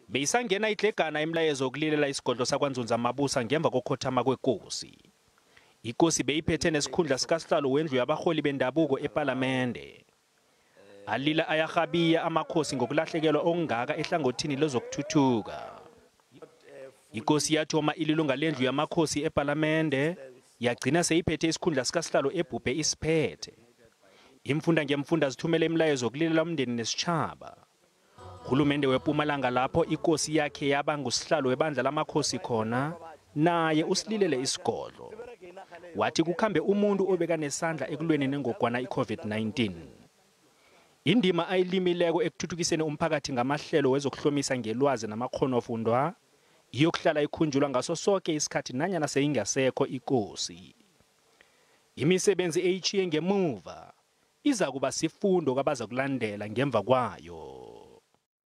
Beyisangena idlegana imilayezo yokulilela isigodlo sakwaNzunza Mabusa ngemva kokukhothama kwekosi. Ikosi beyiphethe nesikhundla sikasihlalo wendlu yabarholi bendabuko ePalamende. Alila ayarhabiya amakhosi ngokulahlekelwa okungaka ehlangothini lezokuthuthuka. Ikosi yathoma ililunga lendlu yamakhosi ePalamende, yagcina seyiphethe isikhundla sikasihlalo ebhubhe isiphethe. Imfunda ngemfunda zithumela imilayezo yokulilela umndeni nesitjhaba. Hulumende wePumalanga lapho ikosi yakhe yaba ngusihlalo webandla lamakhosi khona, naye usililele isigodlo. Wathi kukhambe umuntu obekanesandla ekulweni nengogwana i-COVID-19. Indima ayilimileko ekuthuthukiseni umphakathi ngamahlelo wezokuhlomisa ngelwazi namakghonofundwa iyokuhlala ikhunjulwa ngaso soke isikhathi nanyana seyingasekho ikosi. Imisebenzi eyitjhiye ngemuva izakuba sifundo kwabazakulandela ngemva kwayo.